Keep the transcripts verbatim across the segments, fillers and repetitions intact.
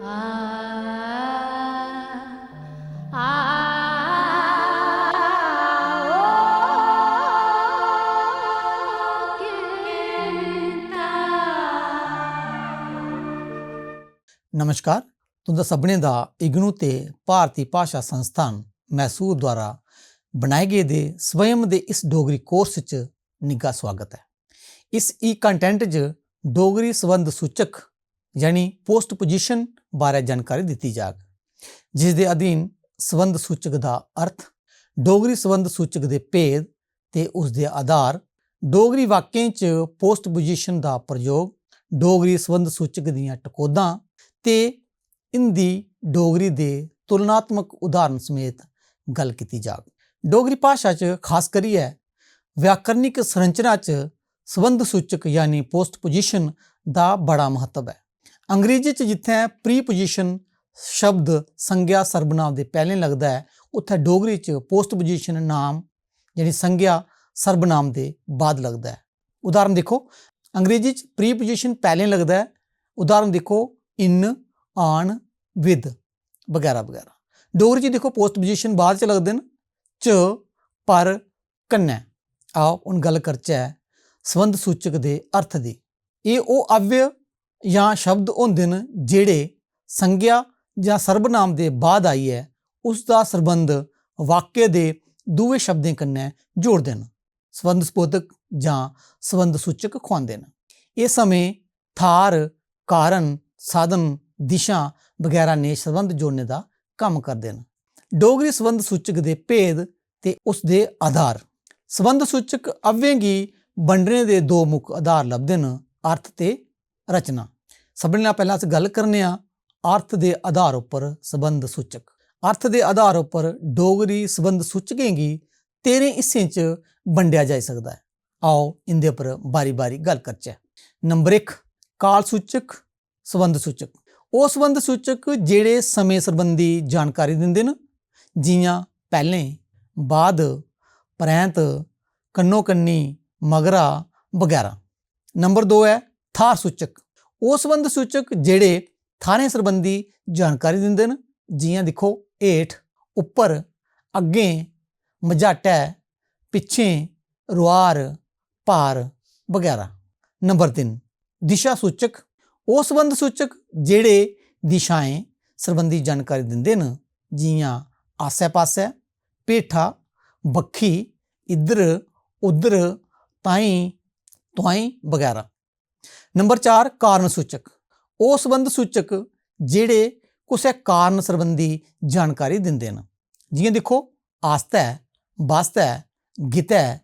नमस्कार, तुं'दा सभनें दा इग्नू ते भारती भाशा संस्थान मैसूर द्वारा बनाए गेदे स्वयं दे इस डोगरी कोर्स च निग्घा स्वागत ऐ। इस ई कंटेंट च डोगरी संबंध सूचक यानी पोस्ट पोजीशन बारै जानकारी दित्ती जाग, जिस दे अधीन संबंध सूचक दा अर्थ, डोगरी संबंध सूचक दे भेद ते उसदे आधार, डोगरी वाक्यें च पोस्ट पोजीशन दा प्रयोग, डोगरी संबंध सूचक दियां टकोह्दां ते हिंदी डोगरी दे तुलनात्मक उदाहरण समेत गल्ल कीती जाग। डोगरी भाशा च खास करियै व्याकरणिक संरचना च संबंध सूचक यानी पोस्ट पोजीशन दा बड़ा म्हत्तव ऐ। अंग्रेजी च जित्थै प्रीपोजीशन शब्द संज्ञा सर्वनाम दे पैह्लें लगदा ऐ, उत्थै डोगरी च पोस्ट पोजीशन नाम यानी संज्ञा सर्वनाम दे बाद लगदा ऐ। उदाहरण दिक्खो, अंग्रेजी च प्रीपोजीशन पैह्लें लगदा ऐ। उदाहरण दिक्खो, इन, आन, विद बगैरा बगैरा। डोगरी च दिक्खो, पोस्ट पोजीशन बाद च लगदे न, च, पर, कन्नै। आओ, हून गल्ल करचै संबंध सूचक दे अर्थ दी। एह् ओह् अव्यय जां शब्द होंदे न, जेह्ड़े संज्ञा जां सर्वनाम दे बाद आइयै उसदा सरबंध वाक्य दे दूए शब्दें कन्नै जोड़दे न, संबंध बोधक जां संबंध सूचक खुआंदे न। एह् समें थाह्र, कारण, साधन, दिशा बगैरा नेह् संबंध जोड़ने दा कम्म करदे न। डोगरी संबंध सूचक दे भेद ते उसदे आधार। संबंध सूचक अव्ययें गी बंडने दे दो मुक्ख आधार लभदे न, अर्थ ते रचना। सभनें शा पैह्लें अस गल्ल करने आं अर्थ दे आधार उप्पर संबंध सूचक। अर्थ दे आधार उप्पर डोगरी संबंध सूचकें गी तेह्रें हिस्सें च बंडेआ जाई सकदा ऐ। आओ, इं'दे पर बारी-बारी गल्ल करचै। नंबर इक, काल सूचक, संबंध सूचक। ओह् संबंध सूचक जेह्ड़े समें सरबंधी जानकारी दिंदे न, जि'यां पैह्लें, बाद, परैंत, कन्नो-कन्नी, मगरा बगैरा। नंबर दो ऐ थाह्र सूचक। ओह् संबंध सूचक जेह्ड़े थाह्रें सरबंधी जानकारी दिंदे न, जि'यां दिक्खो, हेठ, उप्पर, अग्गें, मझाटै, पिच्छें, रोआर, भार बगैरा। नंबर तिन्न, दिशा सूचक। ओह् संबंध सूचक जेह्ड़े दिशाएं सरबंधी जानकारी दिंदे न, जि'यां आस्सै-पास्सै, भेठा, बक्खी, इद्धर, उद्धर, ताईं, तुआईं बगैरा। नंबर चार, कारण सूचक। ओह् संबंध सूचक जेह्ड़े कुसै कारण सरबंधी जानकारी दिंदे न। जि'यां दिक्खो, आस्तै, बास्तै, गितै,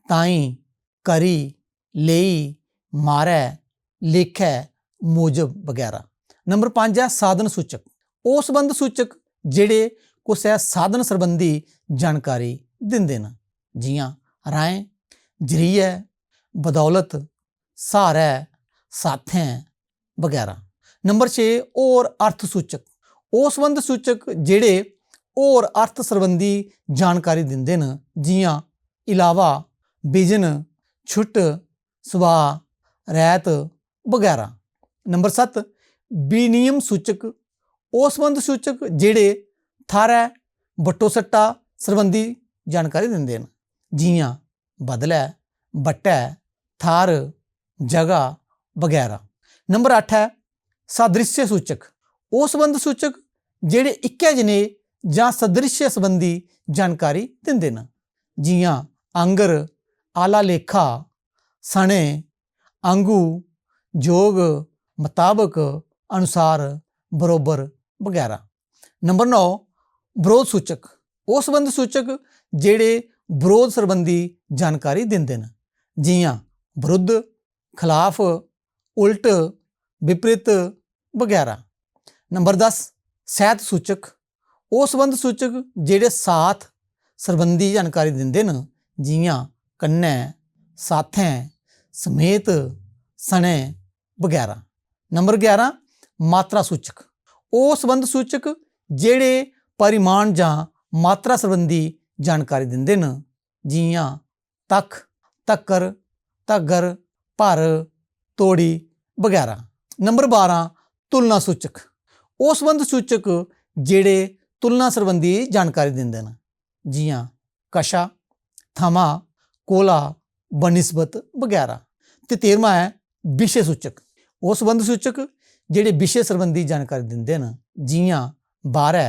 ताईं, करी, लेई, मारै, लेखै, मूजब बगैरा। नंबर पंज ऐ साधन सूचक। ओह् संबंध सूचक जेह्ड़े कुसै साधन सरबंधी जानकारी दिंदे न, जि'यां राहें, जरियै, बदौलत, स्हारै, साथें बगैरा। नंबर छे, होर अर्थ सूचक। ओह् संबंध सूचक जेह्ड़े होर अर्थ सरबंधी जानकारी दिंदे न, जि'यां इलावा, बिजन, छुट्ट, सुभाऽ, रैह्त बगैरा। नंबर सत्त, विनियम सूचक। ओह् संबंध सूचक जेह्ड़े थाह्रै बट्टो-सट्टा सरबंधी जानकारी दिंदे न, जि'यां बदलै, बट्टै, थाह्र, जगह बगैरा। नंबर अट्ठ ऐ सादृश्य सूचक। ओह् संबंध सूचक जेह्ड़े इक्कै जनेह् जां सदृश्य संबंधी जानकारी दिंदे न, जि'यां आंगर, आह्ला लेखा, सनें, आंगू, जोग, मताबक, अनुसार, बरोबर बगैरा। नंबर नौ, बरोध सूचक। ओह् संबंध सूचक जेह्ड़े बरोध सरबंधी जानकारी दिंदे न, जि'यां विरुद्ध, खलाफ, उल्ट, विपरीत बगैरा। नंबर दस, सैह्त सूचक। ओह् संबंध सूचक जेह्ड़े साथ सरबंधी जानकारी दिंदे न, जि'यां कन्नै, साथें, समेत, सनै बगैरा। नंबर ग्यारह, मात्रा सूचक। ओह् संबंध सूचक जेह्ड़े परिमाण जां मात्रा सरबंधी जानकारी दिंदे न, जि'यां तक, तक्कर, तगर, भर, तोड़ी बगैरा। नंबर बारां, तुलना सूचक। ओह् संबंध सूचक जेह्ड़े तुलना सरबंधी जानकारी दिंदे न, जि'यां कशा, थमां, कोला, बनिस्बत बगैरा। ते तेरमां ऐ विशे सूचक। ओह् संबंध सूचक जेह्ड़े विशे सरबंधी जानकारी दिंदे न, जि'यां बाह्रै,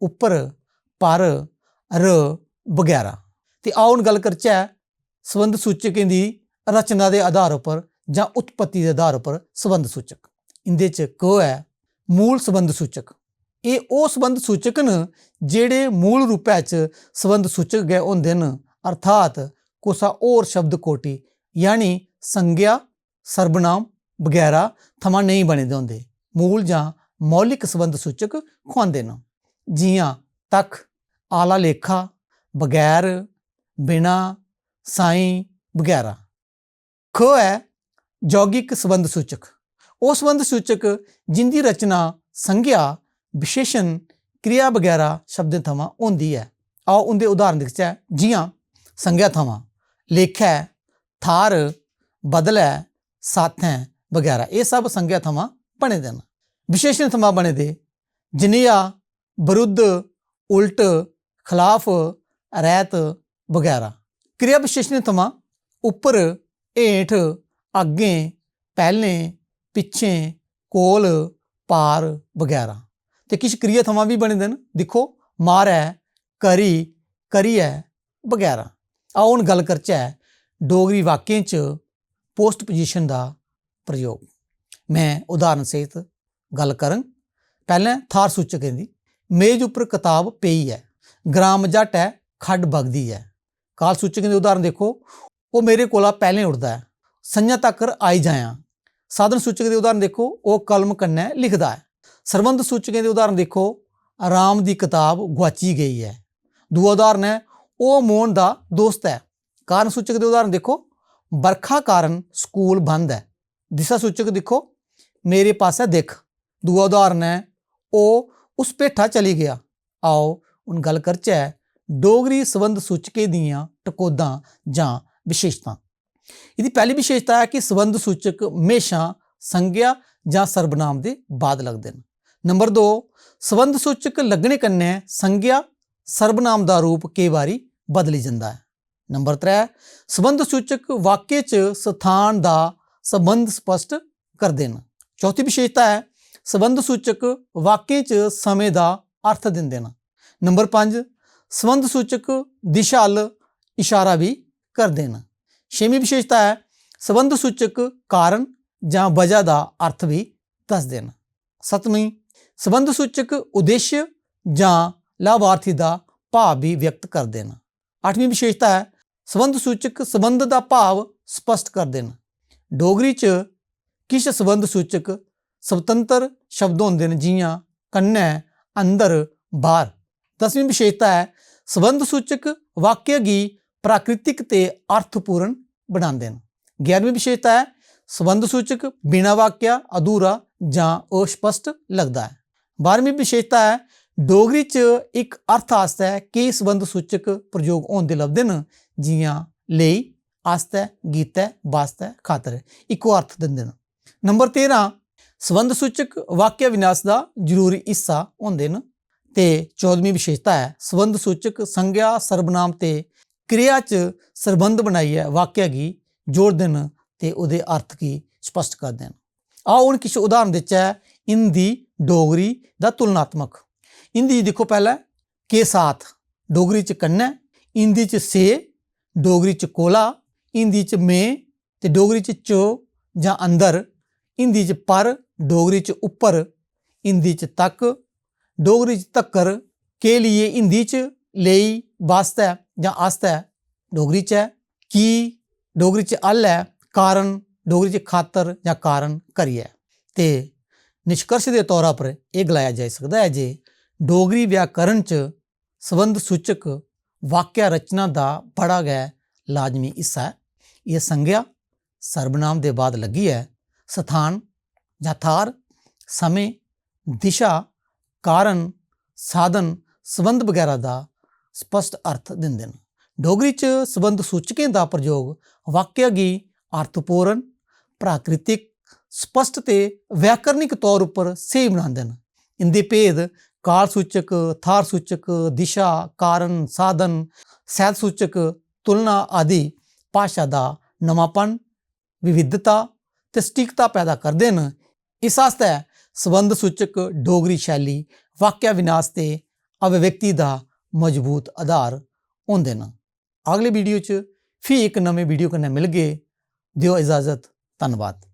उप्पर, पर, र बगैरा। ते आओ, हून गल्ल करचै संबंध सूचकें दी रचना दे आधार उप्पर जां उत्पत्ति दे आधार उप्पर संबंध सूचक। इं'दे च क ऐ मूल संबंध सूचक। एह् ओह् संबंध सूचक न जेह्ड़े मूल रूपै च संबंध सूचक गै होंदे न, अर्थात कुसै होर शब्द कोटि, यानी संज्ञा, सर्वनाम बगैरा थमां नेईं बने दे होंदे। मूल जां मौलिक संबंध सूचक खुआंदे न, जि'यां तक, आह्ला लेखा, बगैर, बिना, साईं बगैरा। ख ऐ यौगिक संबंध सूचक। ओह् संबंध सूचक जिं'दी रचना संज्ञा, विशेषण, क्रिया बगैरा शब्दें थमां होंदी ऐ। आओ, उं'दे उदाहरण दिखचै, जि'यां संज्ञा थमां लेखै, थाह्र, बदलै, साथै बगैरा। एह् सब संज्ञा थमां बने दे न। विशेषण थमां बने दे, जनेहा, बरुद्ध, उल्ट, खलाफ, रैह्त बगैरा। क्रिया विशेषणें थमां उप्पर, हेठ, अग्गें, पैह्लें, पिच्छें, कोल, पार बगैरा। ते किश क्रिया थमां बी बने दे न। दिक्खो, मारै, करी, करियै बगैरा। आओ, हून गल्ल करचै डोगरी वाक्यें च पोस्ट पोजिशन दा प्रयोग। में उदाहरण सहित गल्ल करङ। पैह्लें थाह्र सूचकें दी। मेज उप्पर कताब पेई ऐ। ग्रां मझाटै खड्ड बगदी ऐ। काल सूचकें दे उदाहरण दिक्खो, ओह् मेरे कोला पैह्लें उठदा ऐ। संञा तक्कर आई जायां। साधन सूचक दे उदाहरण दिक्खो, ओह् कलम कन्नै लिखदा ऐ। सरबंध सूचकें दे उदाहरण दिक्खो, राम दी कताब गुआची गेई ऐ। दूआ उदाहरण ऐ, ओह् मोहन दा दोस्त ऐ। कारण सूचक दे उदाहरण दिक्खो, बरखा कारण स्कूल बंद ऐ। दिशा सूचक दिक्खो, मेरे पासै दिक्ख। दूआ उदाहरण ऐ, ओह् उस भेठा चली गेआ। आओ, हून गल्ल करचै डोगरी संबंध सूचकें दियां टकोह्दां जां विशेशतां। एह्दी पैह्ली विशेशता ऐ कि संबंध सूचक म्हेशां संज्ञा जां सर्वनाम दे बाद लगदे न। नंबर दो, संबंध सूचक लग्गने कन्नै संज्ञा, सर्वनाम दा रूप केई बारी बदली जंदा ऐ। नंबर त्रै, संबंध सूचक वाक्य च स्थान दा संबंध स्पष्ट करदे न। चौथी विशेशता ऐ, संबंध सूचक वाक्यें च समें दा अर्थ दिंदे न। नंबर पंज, संबंध सूचक दिशा अल इशारा बी करदे न। छेमीं विशेशता ऐ, संबंध सूचक कारण जां वजह दा अर्थ बी दसदे न। सतमीं, संबंध सूचक उद्देश्य जां लाभार्थी दा भाव बी व्यक्त करदे न। अठमीं विशेशता ऐ, संबंध सूचक संबंध दा भाव स्पष्ट करदे न। डोगरी च किश संबंध सूचक स्वतंत्र शब्द होंदे न, जि'यां कन्नै, अंदर, बाह्र। दसमीं विशेशता ऐ, संबंध सूचक वाक्य गी प्राकृतिक ते अर्थपूर्ण बनांदे न। ग्यारहमीं विशेशता ऐ, संबंध सूचक बिना वाक्य अधूरा जां अस्पष्ट लगदा ऐ। बारहमीं विशेशता ऐ, डोगरी च इक अर्थ आस्तै केई संबंध सूचक प्रयोग होंदे लभदे न, जि'यां लेई, आस्तै, गितै, बास्तै, खातर इक्को अर्थ दिंदे न। नंबर तेरां, संबंध सूचक वाक्य विन्यास दा जरूरी हिस्सा होंदे न। ते चौदहमीं विशेशता ऐ, संबंध सूचक संज्ञा, सर्वनाम ते क्रिया च सरबंध बनाइयै वाक्य गी जोड़दे न ते ओह्दे अर्थ गी स्पष्ट करदे न। आओ, हून किश उदाहरण देचै हिंदी, डोगरी दा तुलनात्मक। हिंदी च दिक्खो, पैह्लें के साथ, डोगरी च कन्नै, हिंदी च से, डोगरी च कोला, हिंदी च में, ते डोगरी च चो जां अंदर, हिंदी च पर, डोगरी च उप्पर, हिंदी च तक, डोगरी च तक्कर, के लिए हिंदी च लेई, बास्तै जां आस्तै, डोगरी च ऐ, की, डोगरी च अल ऐ, कारण, डोगरी च खातर जां कारण करियै। ते निष्कर्ष दे तौरा पर एह् गलाया जाई सकदा ऐ जे डोगरी व्याकरण च संबंध सूचक वाक्य रचना दा बड़ा गै लाजमी हिस्सा ऐ। एह् संज्ञा, सर्वनाम दे बाद लग्गियै स्थान जां थाह्र, समें, दिशा, कारण, साधन, संबंध बगैरा दा स्पष्ट अर्थ दिंदे न। डोगरी च संबंध सूचकें दा प्रयोग वाक्य गी अर्थपूर्ण, प्राकृतिक, स्पष्ट ते व्याकरणिक तौर उप्पर स्हेई बनांदे न। इं'दे भेद काल सूचक, थाह्र सूचक, दिशा, कारण, साधन, सैह्त सूचक, तुलना आदि भाशा दा नमांपन, विविधता ते सटीकता पैदा करदे न। इस आस्तै संबंध सूचक डोगरी शैली वाक्य विन्यास ते अभिव्यक्ति दा मजबूत आधार होंदे न। अगले वीडियो च फ्ही इक नमें वीडियो कन्नै मिलगे। देओ इजाजत। धन्नवाद।